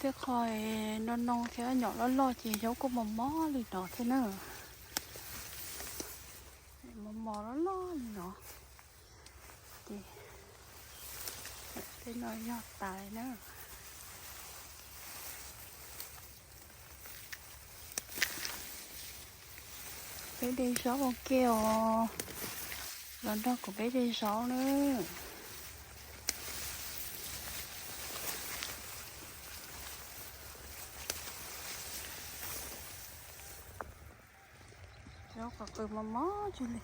Tej qho no no thiab nyom loj loj ces zaub kuj mos mos li no thiab na. Mos mos loj loj li no. Ces tej no yog tas na. Peb de zaub ua ke os. Los nrog kuv peb de zaub na. Zaub qos qws mos mos tsis li.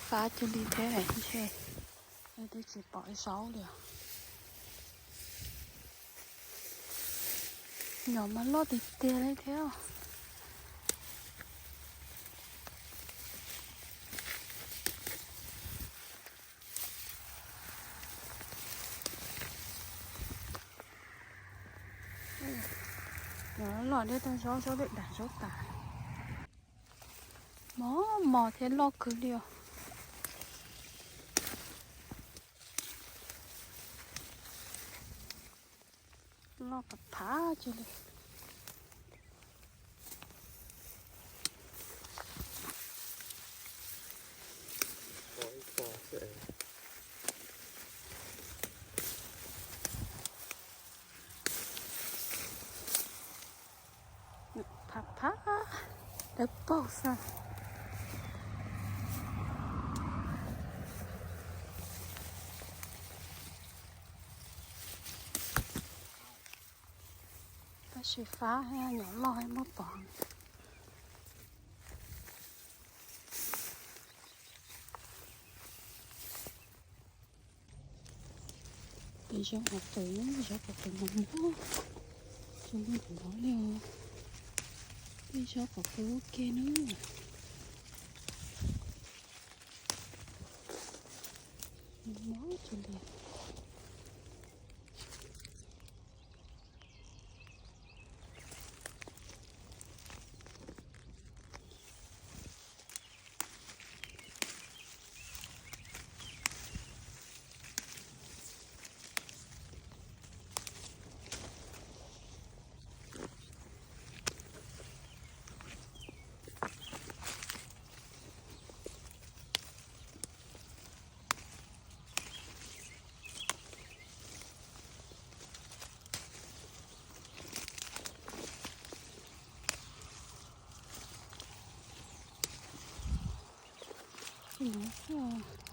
Fab tsis li thiab ntshe. Twb tsis pom zaub li os. Nyom mas loj tiag tiag li thiab. Nyom loj dej tag zaub, zaub dej dam zaub tas. Mos mos thiab loj kawg li os. Loj phav phav tsis li. Phav phav, dawb paug xwb. Tab sis fab nyom loj muab pov. Peb zaub qos qws, zaub qos qws mos mos, zoo li ntawd li os. Peb zaub qos qws ua ke na. Mos mos tsis li. Ib no xwb.